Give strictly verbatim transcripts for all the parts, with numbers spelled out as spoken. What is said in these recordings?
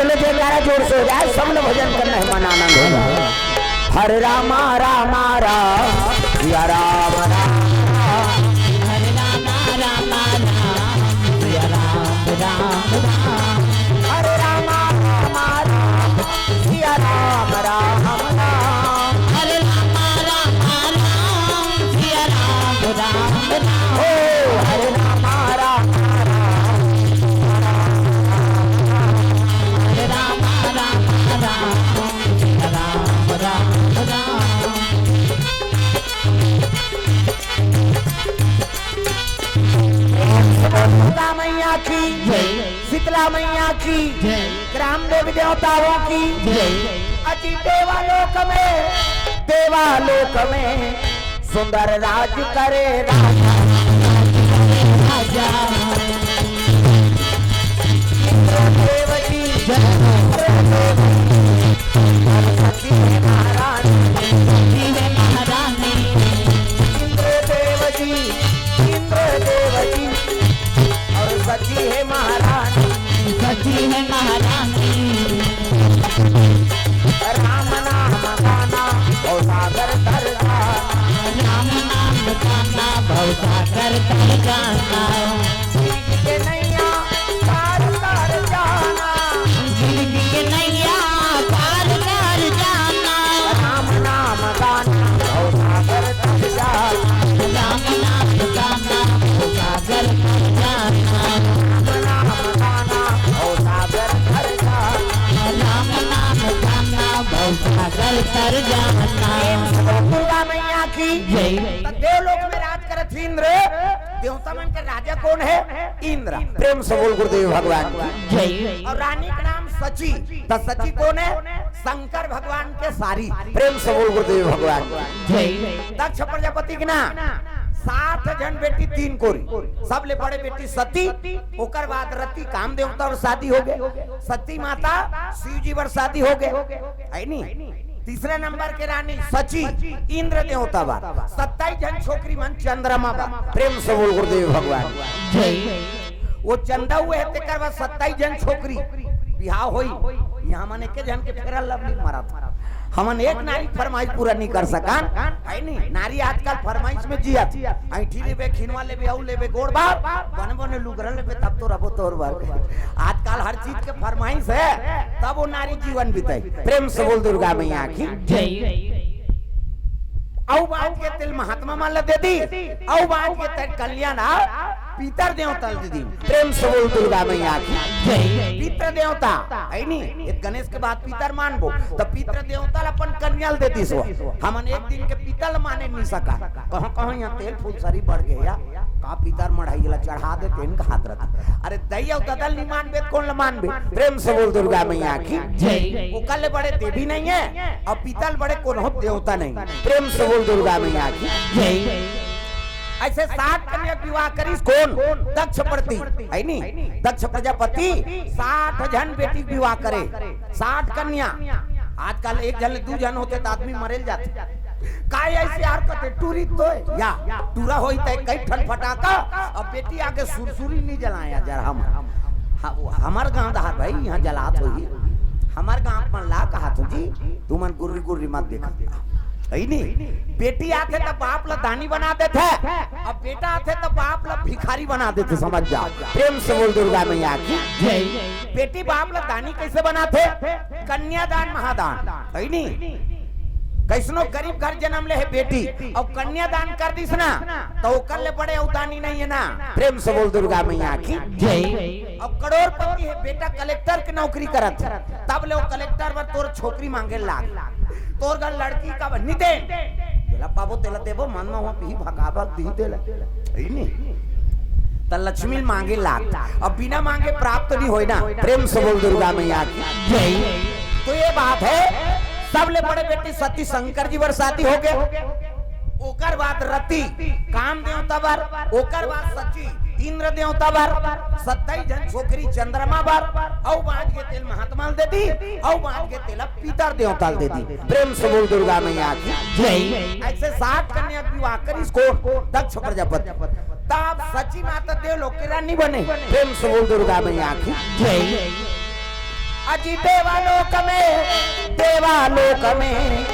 बोलो जयकारा जोर से हो जाए, सब लोग भजन करना है, मन आनंद हो जाए। हरे रामा रामा राम, सिया राम राम राम। हरे रामा रामा राम, सिया राम राम राम। हरे रामा रामा राम, सिया राम राम राम। हरे रामा रामा राम, सिया राम राम राम। ओ हरे रामा रामा राम, हरे रामा रामा राम, सिया राम राम राम। दुर्गा मैया की जय। शीतला मैया की जय। ग्राम देवी देवताओं की जय। अति देवालोक में, देवालोक में सुंदर राज करे राजा। राजा। इंद्रदेव की जय। इंद्रदेव की जय। सती है महारानी। सती है महारानी। इंद्रदेव जी, इंद्रदेव जी, और सती है महारानी। सती है महारानी। राम नाम गाना, भव सागर तर जाना। राम नाम गाना, भव सागर तर जाना। के नैया पार कर जाना। जिंदगी के नैया पार कर जाना। राम नाम गाना, भव सागर तर जाना। राम नाम गाना, भव सागर तर जाना। राम नाम गाना, भव सागर तर जाना। राम नाम गाना, भव सागर तर जाना। प्रेम से बोल दुर्गा मैया की जय। तो देवलोक में राज करत इंद्र, देवता मन के राजा कौन है? इंद्र। प्रेम से बोल गुरुदेव भगवान की जय। और रानी का नाम सची। तो सची कौन है? शंकर भगवान के सारी। प्रेम से बोल गुरुदेव भगवान की जय। दक्ष प्रजापति के ना सात झन बेटी, तीन कोरी, सबले बड़े बेटी सती, ओकर बाद रति, काम देवता बर शादी हो गए, सती माता शिव जी बर शादी हो गए, है नी? तीसरे नंबर के रानी सची, इंद्र देवता बर, सत्ताईस झन छोकरी मन चंद्रमा बर। प्रेम से बोल गुरुदेव भगवान जय। वो चंदा हुए है, तेकर बाद सत्ताईस झन छोकरी बिहाव होई। यहाँ मन एके झन के फेरा लवली मारत। हमन एक नारी फरमाइश पूरा नहीं कर सकन, है नी? नारी आजकल फरमाइश में जियत, ऐठी लेबे, खिनवा लेबे, अउ लेबे, गोड़ बार, बने बने लुगरा लेबे, तब तो रबो तोर बर। आजकल हर चीज के फरमाइश है, तब वो नारी जीवन बिताई। प्रेम से बोल दुर्गा मैया की जय। अउ बांच के तेल महात्मा मन ल दे दी, अउ बांच के तेल कल्याण आ पितर देवता ल दे दी। प्रेम से बोल दुर्गा मैया की जय। पितर देवता है नी, एक गणेश के बाद पितर मानबो, तो पितर देवता ल अपन कन्या ल दे दिस। हमन एक दिन के पितर ल माने नहीं सका। कहाँ कहाँ यहाँ तेल फुलसरी बढ़ गया, का पितर मढ़ाई ला चढ़ा दे तेन का हाथ रख। अरे दई अउ ददा ल नहीं मानबे, कौन ल मानबे? प्रेम से बोल दुर्गा मैया की जय। ओकर ले बड़े देवी नहीं है, अउ पितर ले बड़े कोनो देवता नहीं। प्रेम से बोल दुर्गा मैया की जय। ऐसे साठ कन्या के विवाह करिस कौन? दक्ष प्रति, है नी? दक्ष प्रजापति साठ झन बेटी के विवाह करे, साठ कन्या। आजकल एक झन ले दू झन होथे त आदमी मरेल जाथे। काय ऐसे यार कथे टूरी तो है? या टूरा होई त कई ठन फटाका, अब बेटी आगे सुरसुरी नहीं जलाया जर हम। हाँ, वो हमर गांव डहर भाई, यहाँ जलात होही। हमर गांव मन ला कहत हो जी, तुमन गुर्री गुर्री मत देखा। है नी? बेटी आथे त बाप ला दानी बना देथे, अब बेटा आथे त बाप ला भिखारी बना देथे, समझ जाओ। प्रेम से बोल दुर्गा मैया की जय। बेटी बाप ला दानी कैसे बनाथे? कन्यादान महादान, है नी? कैसनो गरीब घर जन्म ले है बेटी, अउ कन्यादान कर दिस ना, तो ओकर ले बड़े अउ दानी नहीं है ना। प्रेम से बोल दुर्गा मैया की जय। अउ करोड़पति है बेटा, कलेक्टर के नौकरी करत है, तब ले वो कलेक्टर बर तोर छोकरी मांगे लाग, तोर घर लड़की का बर नहीं दे। जेला पाबो तेला देबो, मन में हुआ पीही भगाबक दी तेला, है नी? त लक्ष्मी मांगे लाग, अब बिना मांगे प्राप्त नहीं होय ना। प्रेम से बोल दुर्गा मैया की जय। तो ये बात है, सबले बड़े बेटी सती शंकर जी बर शादी हो गए, ओकर बाद रति काम देवता बर, ओकर बाद सची इंद्र देवता बर, सत्ताईस झन छोकरी चंद्रमा बर, अउ बांच के तेल महात्मा ल दे दी, अउ बांच के तेल पितर देवता ल दे दी। प्रेम से बोल दुर्गा मैया की जय। ऐसे साठ कन्या के विवाह करिस कौन? दक्ष प्रजापति। तब सची माता देवलोक के रानी बने। प्रेम से बोल दुर्गा मैया की जय। अजी देवालोक में, देवालोक में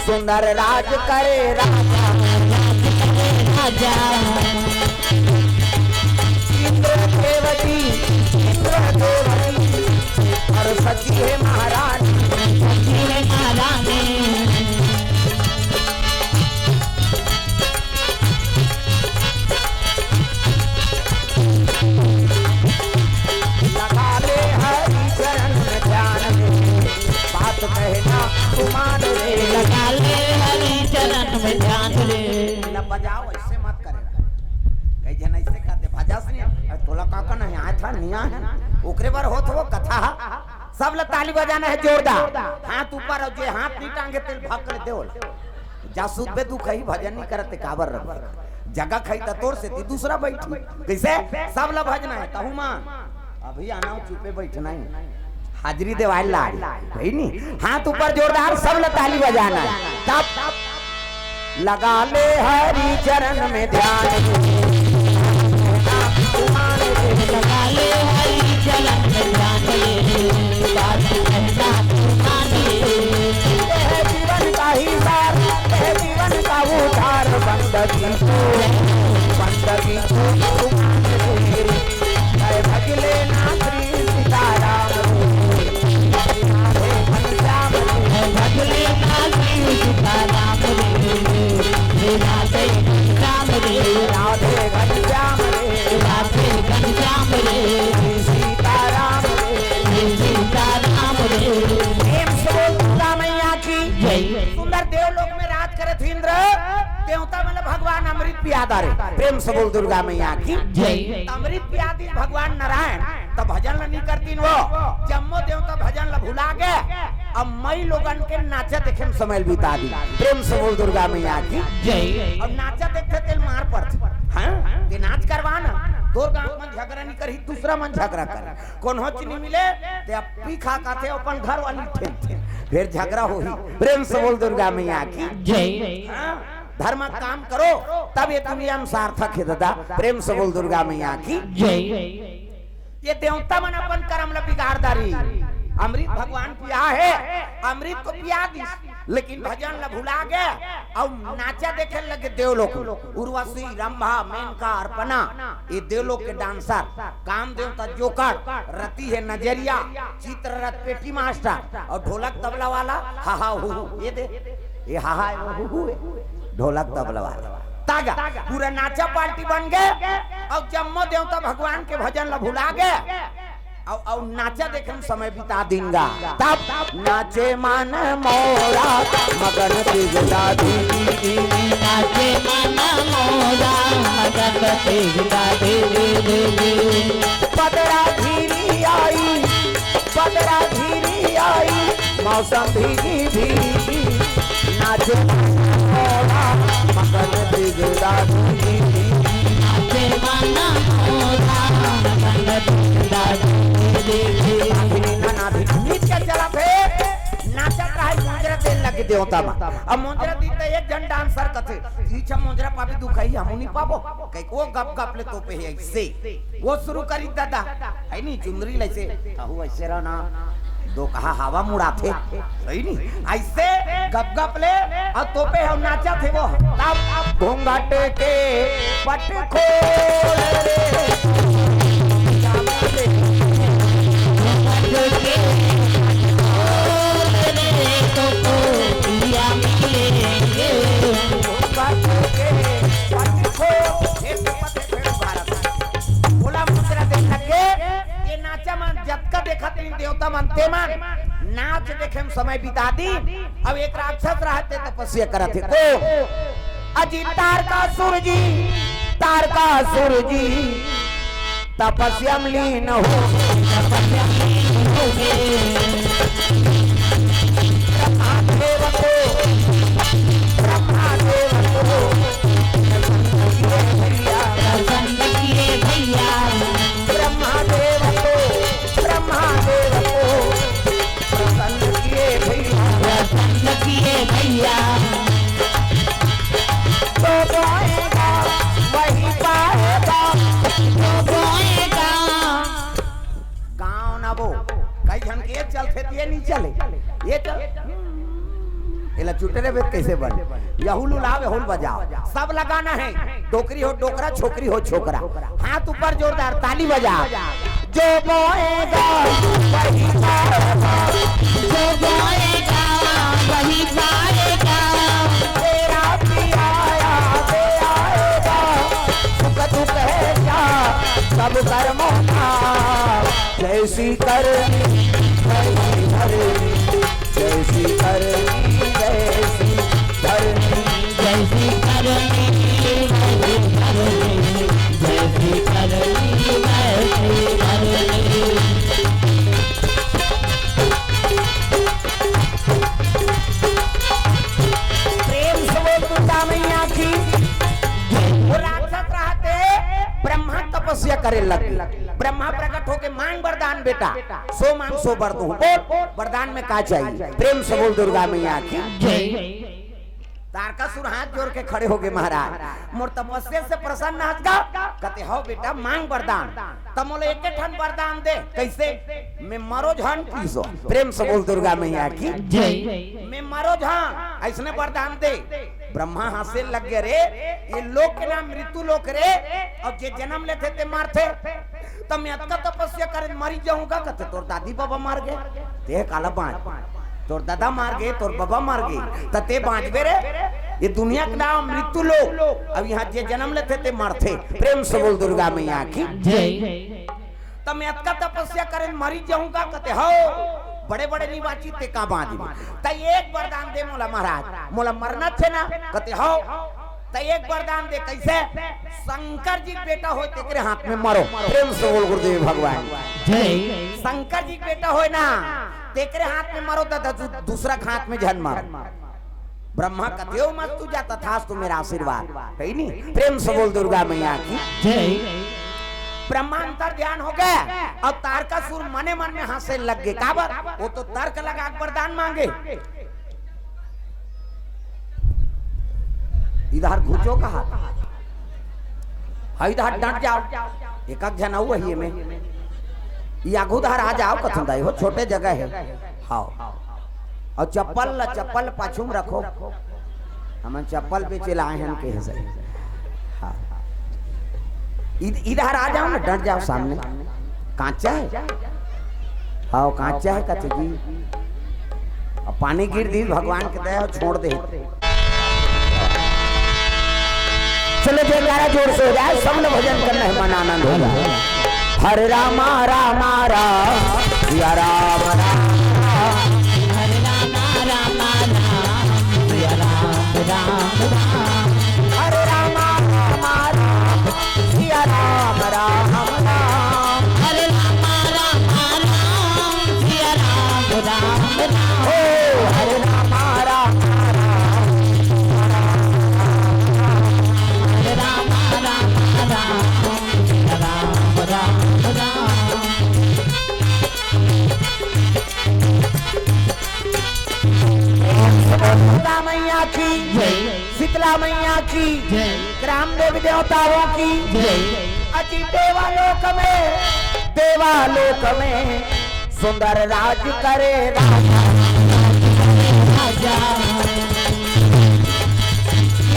सुंदर राज करे राजा। राज करे राजा। इंद्र देव जी, इंद्र देव जी, और सची है महारानी। सची है महारानी। लगा ले हरि चरण में ध्यान रे, बात कहना तू मान रे। लगा ले हरि चरण में ध्यान रे। लब बजाओ, ऐसे मत करे। कई झन ऐसे कहते, "भजस नहीं, अरे तोला का करना है, आए था, नहीं आए।" ओकरे बर होत वो कथा। सब ला ताली बजाना है जोरदार, हाथ ऊपर, और जे हाथ नहीं टांगे, तेल भाग कर दे ओला। जा सुत बे, तू कहीं भजन नहीं करते, काबर रब जगह खाई त तोर से ती दूसरा बैठी। कैसे? सब ला भजना है, तहू मान। अभी आना हो, चुपे बैठना ही। हाजिरी देवाल लाग भाई नी। हाथ ऊपर जोरदार, सब ला ताली बजाना है। तब लगा ले हरि चरण में ध्यान। लगा ले हरि चरण में ध्यान रे, बात कहना तू मान रे। यह जीवन का ही सार, यह जीवन का उद्धार, बंदगी को, बंदगी को तू मान रे। जय भजले नाथ श्री सीताराम रे। राधे घनश्याम रे। भजले नाथ श्री सीताराम रे। राधे घनश्याम रे। राधे घनश्याम रे। राधे घनश्याम रे। श्री सीताराम रे। श्री सीताराम रे। प्रेम से बोल दुर्गा मैया की जय। सुंदर देवलोक में राज करत इंद्र, देवता मतलब भगवान अमृत पिया डारे। प्रेम से बोल दुर्गा मैया की जय। अमृत पिया दिन भगवान नारायण, तब भजन ल नहीं करतीन वो। जम्मो देवता भजन ल भुला गे, अब मई लोगन के नाचा देखे में समय बिता दी। प्रेम से बोल दुर्गा मैया की जय। अब नाचा देखते तेल मार पड़त, हाँ? ते नाच करवा ना, तोर गांव में झगड़ा नहीं करही, दूसरा मन झगड़ा कर। कोनो चीज नहीं मिले, ते अब पी खा खाथे, अपन घर वाली ठेलथे, फिर झगड़ा होही। प्रेम से बोल दुर्गा मैया की जय। हाँ, धर्म काम करो, तब ये दुनिया में सार्थक है दादा। प्रेम से बोल दुर्गा मैया की जय। ये देवता मन अपन कर्म ला बिगाड़ डारी। अमृत भगवान पिया है, अमृत तो पिया दिस, लेकिन भजन ला भुला गे, अउ नाचा देखे लगे देवलोक। उर्वशी, रंभा, मेनका, अर्पणा, ये देवलोक के डांसर, काम देवता जोकर, रति है नजरिया, चित्ररथ पेटी मास्टर, और ढोलक तबला वाला, हा हा हू हू, ये दे, ये हा हा हू हू है, ढोलक तबला वाला। तागा, पूरा नाचा पार्टी बन गे, और जम्मो देवता भगवान के भजन ला भुला गे, अउ, अउ नाचा देखे में समय बिता दिन गा। तब नाचे मन मोरा मगन दिगदा दी। नाचे मन मोरा मगन दिगदा दी। बदरा घिरी आई, बदरा घिरी आई, मौसम भीगी भीगी। नाचे मन मोरा मगन दिगदा दी। नाचे मन मोरा मगन दिगदा दी। नाच के चला थे, नाचत रहा, मोंजरा देन लगे देवता मन। अब मोंजरा दी त एक झन डांसर कथे, "ई छा मोंजरा पाबे दुखई, हमू नहीं पाबो।" कहे, "ओ गप गप ले तोपे है ऐसे।" वो शुरू करी दादा, है नी, चुंदरी लैसे, कहू ऐसे रहना, दो कहा हवा मुड़ाथे, सही नी, ऐसे गप गप ले, और तोपे हम नाचा थे वो। तब घूंघट के पट खोल रे, घूंघट के पट खोल रे, तो, तो पिया मिलेंगे। घूंघट के पट खोल, एक पट फेर भारत। भोला मुद्रा देख के, ये नाचा मन जतका देखत रहिन देवता मन, ते मन नाच देखे में समय बिता दी। अब एक राक्षस रहते तपस्या करत हे। को अजी तारकासुर जी, तारकासुर जी तपस्या में लीन हो, तपस्या में लीन हो गए। ब्रह्मा देव को, ब्रह्मा देव को प्रसन्न किए भैया, प्रसन्न किए भैया। ब्रह्मा देव को, ब्रह्मा देव को प्रसन्न किए भैया, प्रसन्न किए भैया। तो बोएगा वही पाएगा, तो बोएगा। गाँव ना वो, कई झन के चल ये नहीं चले, ये तो, एला चुटरे में कैसे बन? यहुल उलाव, यहुल बजाव, सब लगाना है। डोकरी हो डोकरा, छोकरी हो छोकरा, हाथ ऊपर जोरदार ताली बजा। जो बोएगा वही पाएगा, जो बोएगा वही पाएगा। तेरा भी आया, दे आएगा, सुख दुख है क्या, सब कर्मों का। जैसी करनी वैसी भरनी, जैसी करनी वैसी भरनी। जैसी करनी वैसी भरनी, जैसी करनी वैसी भरनी। प्रेम से बोल दुर्गा मैया की। वो राक्षस रहते, ब्रह्मा तपस्या करे लगे। ब्रह्मा प्रकट होके मांग वरदान बेटा, सो मांग सो वर दूं। बोल, वरदान में का चाहिए? प्रेम से बोल दुर्गा मैया की। जय। तारकासुर हाथ जोर के खड़े होगे, महाराज, मोर तपस्या से प्रसन्न हस गा? कते, "हव बेटा, मांग वरदान।" त मोला एक ठन वरदान दे। कैसे? मैं मरो झन, पीसो। प्रेम से बोल दुर्गा मैया की। जय। मैं मरो झन, ऐसने वरदान दे। ब्रह्मा हंसे लग गए, "रे, ये लोक के नाम मृत्यु लोक रे, अउ जे जन्म लेथे ते मरथे। त मैं अतका तपस्या करे मरी जाहूं गा?" कथे, "तोर दादी बाबा मर गए, ते काला बांच? तोर दादा मर गए, तोर बाबा मर गए, त ते बांचबे रे? ये दुनिया के नाम मृत्यु लोक, अउ इहां जे जन्म लेथे ते मरथे।" प्रेम से बोल दुर्गा मैया की। जय। त मैं अतका तपस्या करे मरी जाहूं गा? कथे, "हव, बड़े बड़े निवाची ते का बांचबे? त एक वरदान दे मोला महाराज, मोला मरना थे ना।" कथे, "हव, त एक वरदान दे।" कैसे? "शंकर जी के बेटा होय तेकरे हाथ में मरो।" प्रेम से बोल गुरुदेव भगवान। जय। "शंकर जी के बेटा होय ना, तेकरे हाथ में मरो, त दू-, दूसरा के हाथ में झन मरो।" ब्रह्मा कथे, "ओ मस्तु जा, तथास्तु, मेरा आशीर्वाद।" कही नहीं? प्रेम से बोल दुर्गा मैया की। जय। ब्रह्मा अंतर ध्यान हो गया, अब तारकासुर मने मन में हंसे लग गए। काबर? वो तो तर्क लगा के वरदान मांगे। इधर घुचो कहा, हाँ, इधर डट जाओ, एक आध झन अउ वही में, या आगू उधर आ जाओ, कथन दाई हो, छोटे जगह है। हाँ। अउ चप्पल ला, चप्पल पाछू में रखो। हमन चप्पल बेचे ला आए हन, कहे से। हाँ। इध-, इधर आ जाओ ना, डट जाओ सामने। कांचा है? हाँ, कांचा है, कथे जी। अब पानी गिर दी, भगवान के दया, छोड़ दे। चलो, जयकारा जोर से हो जाए, सब लोग भजन करना है, मन आनंद हो जाए। हरे रामा रामा राम, सिया राम राम राम। हरे रामा रामा राम, सिया राम राम राम। हरे रामा रामा राम, सिया राम राम राम। हरे रामा रामा राम, सिया राम राम राम। ओ हरे रामा रामा राम, हरे रामा रामा राम, सिया राम राम राम। दुर्गा मैया की जय। शीतला मैया की जय। ग्राम देवी देवताओं की जय। अजी देवालोक में, देवालोक में सुंदर राज करे राजा। राजा।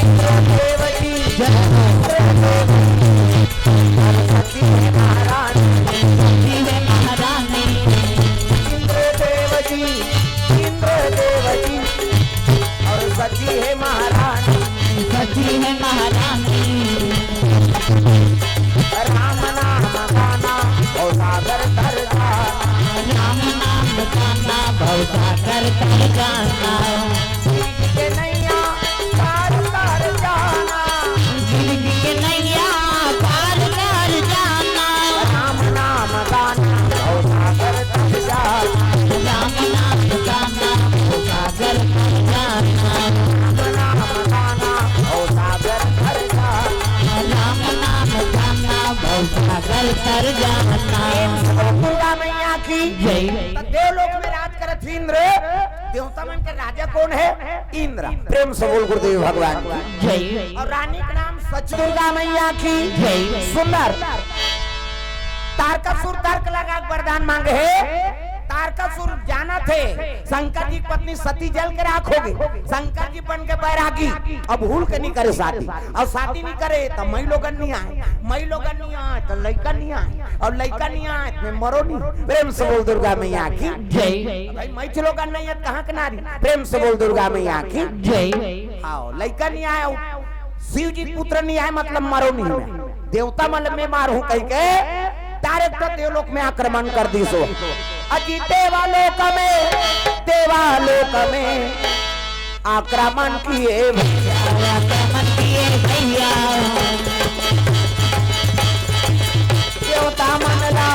इंद्रदेव जी जय। इंद्रदेव जी। और सती है महारानी। सती है महारानी। इंद्रदेव जी, इंद्रदेव जी। और सती है महारानी। सती है महारानी। राम नाम गाना भवसागर तर जाना। राम नाम गाना भवसागर तर जाना। जिंदगी के नैया पार कर जाना। जिंदगी के नैया पार कर जाना। राम नाम गाना भवसागर तर जाना। राम नाम गाना भवसागर तर जाना। राम नाम गाना भवसागर तर जाना। राम नाम गाना भवसागर तर जाना। दुर्गा मैया की जय। तो देवलोक में राज करत इंद्र, देवता मन के राजा कौन है? इंद्र। प्रेम से बोल गुरुदेव भगवान की जय। और रानी का नाम सच दुर्गा मैया की जय। सुंदर। तारकासुर तर्क लगा के वरदान मांगे है, तारकासुर जानत हे, शंकर जी के पत्नी सती जल के राख होगे। शंकर जी बन के बैरागी, अब हुल के नहीं करे शादी, अउ शादी नहीं करे त मई लोगन नहीं आय, मई लोगन नहीं आय त लइका नहीं आय, अउ लइका नहीं आय त मरो नहीं। प्रेम से बोल दुर्गा मैया की जय। भाई, मई लोगन नहीं आय त कहाँ के नारी? प्रेम से बोल दुर्गा मैया की जय। हाँ, लइका नहीं आय, शिव जी के पुत्र नहीं आय, मतलब मरो नहीं मैं, देवता मन ल मैं मारहूं कहिके direct देवलोक में आक्रमण कर दिस। अजी देवालोक में, देवालोक में आक्रमण किए भैया, आक्रमण किए भैया। देवता मन ला,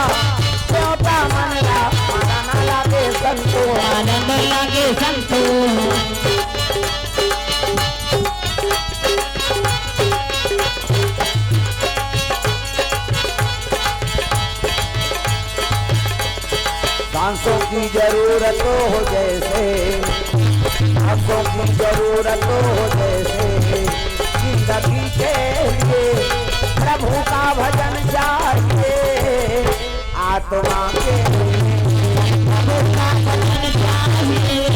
देवता मन ला, मारा ना लागे संतोष। आनंद लागे संतोष। सांसों की जरूरत हो जैसे, सांसों की जरूरत हो जैसे, जिंदगी के लिए प्रभु का भजन चाहिए। आत्मा के लिए प्रभु का भजन चाहिए,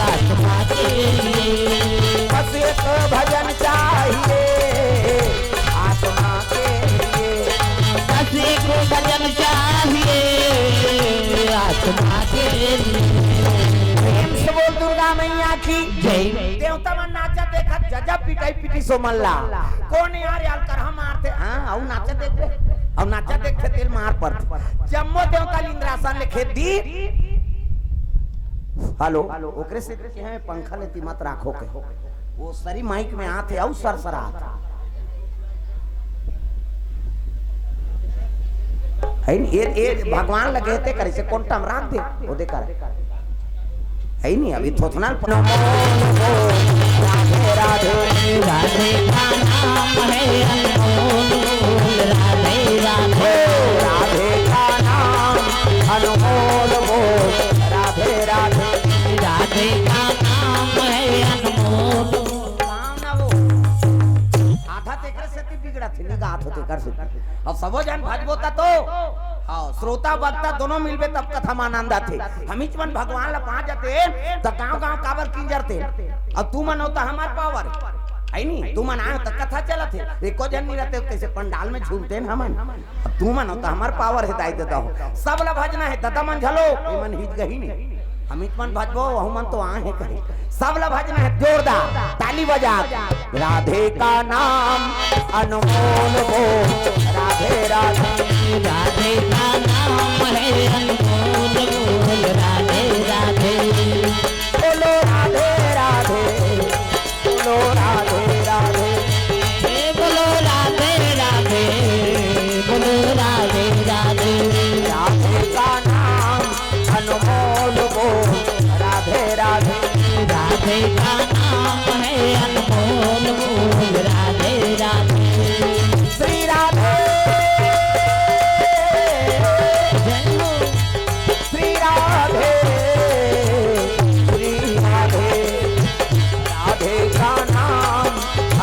आत्मा के लिए। बस एक भजन चाहिए, आत्मा के लिए। बस एक भजन चाहिए, आत्मा के लिए। प्रेम से बोल दुर्गा मैया की जय। देवता मन नाचा देखत जजा पिटाई पीटी सो मन ला। कोन यार यार करहा मारथे? हाँ, अउ नाचा देखबे, अउ नाचा देखथे तेल मार पड़थे। जम्मो देवता ल इंद्रासन ले खेद दी। हेलो, ओकरे से कहे पंखा ले तिमत राखो के। वो सरी माइक में आथे अउ सरसरात। है नी? ये, ये भगवान लगे ते करे से कोन टमरात दे, वो दे कर। है नी? अभी थोथना नमो नमो, राधे राधे। राधे का नाम है अनमोल बोल, राधे राधे। राधे का नाम अनमोल बोल, राधे राधे। राधे का नाम है अनमोल। आधा तेकर सेती बिगड़त हे, निगाहत होथे कर सेती। अब सबो जन भजबो त तो, हाँ, श्रोता वक्ता दोनों मिलबे तब कथा म आनंद आथे। हमीच मन भगवान ला पा जाते, त गांव गांव काबर किंजरते? अब तू मन हो त हमार पावर, है नी? तू मन आए हो त कथा चलत हे, एको जन नहीं रहते, कैसे पंडाल में झूमते हैं हमन? अब तू मन हो त हमार पावर हे, दाई ददा हो। सब ला भजना हे, ददा मन झलो, ये मन हित गही नहीं। हमीच मन भजबो, वहू मन तो आए हे कहे। सब ला भजना हे जोरदार, ताली बजा। राधे का नाम अनमोल बोल, राधे राधे। राधे का नाम है अनमोल बोल, राधे राधे। बोलो राधे राधे, बोलो राधे राधे। हे बोलो राधे राधे, बोलो राधे राधे। राधे का नाम अनमोल बोल, राधे राधे। राधे का नाम है अनमोल बोल, राधे राधे। श्री राधे, जय हो। श्री राधे, श्री राधे। राधे का नाम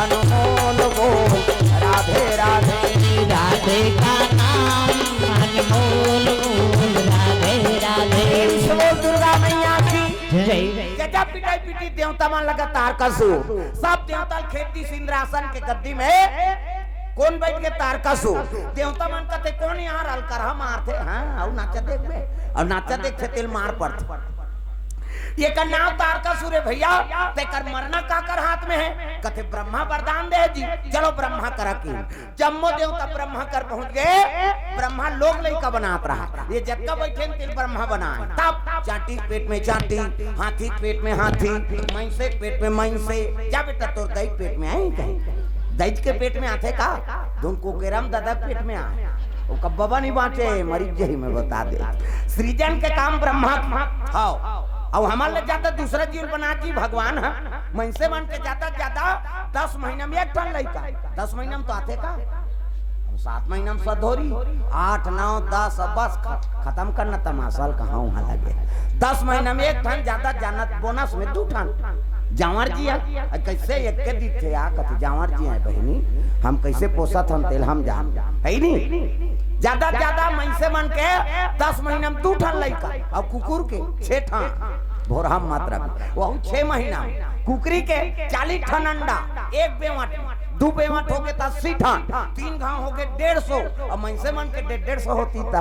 अनमोल बोल, राधे राधे। राधे का नाम अनमोल बोल, राधे राधे। प्रेम से बोल दुर्गा मैया की जय। जय। जजा पिटाई पीटी देवता मन लगा तारकासुर। सब देवता ल खेत दिस इंद्रासन के गद्दी में। कोन बैठ के? तारकासुर। देवता मन कथे, कोन यहाँ अलकरहा मारथे? हाँ, अउ नाचा देखबे, अउ नाचा देखथे तेल मार पड़थे। एकर नाम तारकासुर हे भैया, तेकर मरना काकर हाथ में हे? कथे, ब्रह्मा वरदान दे जी, चलो ब्रह्मा करा की। जम्मो देवता ब्रह्मा कर पहुंच गए। ब्रह्मा लोग लइका बनात रहा, ये जतका बैठे न तेल ब्रह्मा बनाए। तब चांटी के पेट में चांटी, हाथी के पेट में हाथी, मइनसे के पेट में मइनसे। जा बेटा, तोर दई के पेट में आए कहीं? दई के पेट में आथे का? धुन कुकेरम ददा के पेट में आए। वो कब्बा नहीं बांचे, मरीज यही मैं बता दे। सृजन के काम ब्रह्मा के। हाँ, अब हमारे ले ज्यादा दूसरा जीव बना जी भगवान है। मइनसे मन के ज्यादा ज्यादा दस महीना में एक ठन लइका, दस महीना में तो आथे का? अब सात महीना में सधोरी, आठ, नौ, दस, अब बस ख-, खत्म करना तमाशा ल कहाँ वहाँ लगे। दस महीना में एक ठन, ज्यादा जानत बोनस में दू ठन। जांवर जी है, अब कैसे एक के दिखे आ कथी जांवर जी है बहिनी, हम कैसे पोसत हन तेल हम जान, है नी? ज्यादा ज्यादा मनसे मन के दस महीना में दू ठन लइका, अउ कुकुर के छह ठन। भोरहा मात्रा में वहू छह महीना में कुकरी के चालीस ठन अंडा, एक बेवट, दू बेवट होगे त अस्सी ठन, तीन घांव होगे डेढ़ सौ, अउ मनसे मन के डेढ़ डेढ़ सौ होतिस त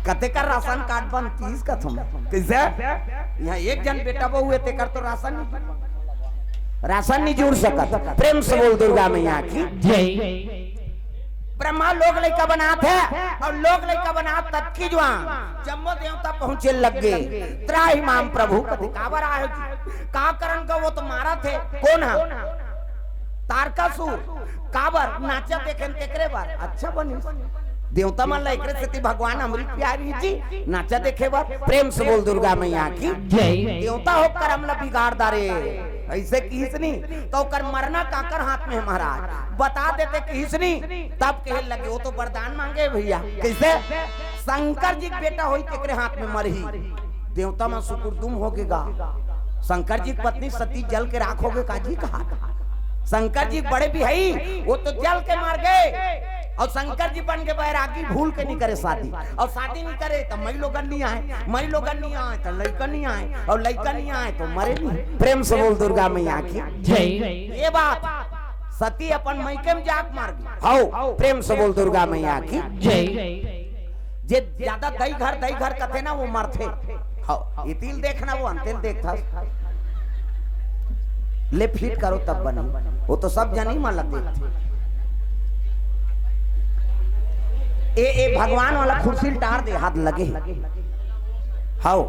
कतेक राशन कार्ड बनतिस कथों। कइसे? इहां एक झन बेटा बहू हे, तेकर तो राशन नइ, राशन नइ जुड़ सकत। प्रेम से बोल दुर्गा मैया की। जय। ब्रह्मा लोग लइका बनात हे अउ लोग लइका बनात ततकी जुवार जम्मो देवता पहुंचे लगे। त्राहि माम प्रभु कथे, काबर आए हो जी? का करन का वो तो मारत हे? कोन ह? तारकासुर। काबर? नाचा देखेन तेकरे बर। अच्छा बनिस। देवता मन ला एकरे सेती भगवान अमृत पियारिस जी, नाचा देखे बर। प्रेम से बोल दुर्गा मैया की। जय। देवता हो करम ला बिगाड़ डारे। अइसे किहिस नी, त ओकर मरना काकर हाथ में हे महाराज? बता देते किहिस नी, तब कहे लगे, वो तो वरदान मांगे भइया। कइसे? शंकर जी के बेटा होही तेकरे हाथ में मरही। देवता मन सुकुरदुम होगे गा। शंकर जी के पत्नी सती जल के राख होगे का जी कहा। शंकर जी बड़े बिहाई, वो तो जल के मर गे। अउ शंकर जी बन गे बैरागी, भूल के नइ करे शादी। अउ शादी नइ करे त मई लोगन नइ आए, मई लोगन नइ आए त लइका नइ आए, अउ लइका नइ आए त मरे नइ। प्रेम से बोल दुर्गा मैया की। जय। ये बात सती अपन मइके में जाके मर गे। हव, प्रेम से बोल दुर्गा मैया की। जय। जे ज्यादा दई घर, दई घर कथे ना, वो मरथे। हव, इतिल देखना, वो अंतिल देखथस। ले फिट करो तब बनी। वो तो सब जनी मन ला देखथे। ए, ए भगवान वाला कुर्सी ल टार दे, हाथ लगे। हव।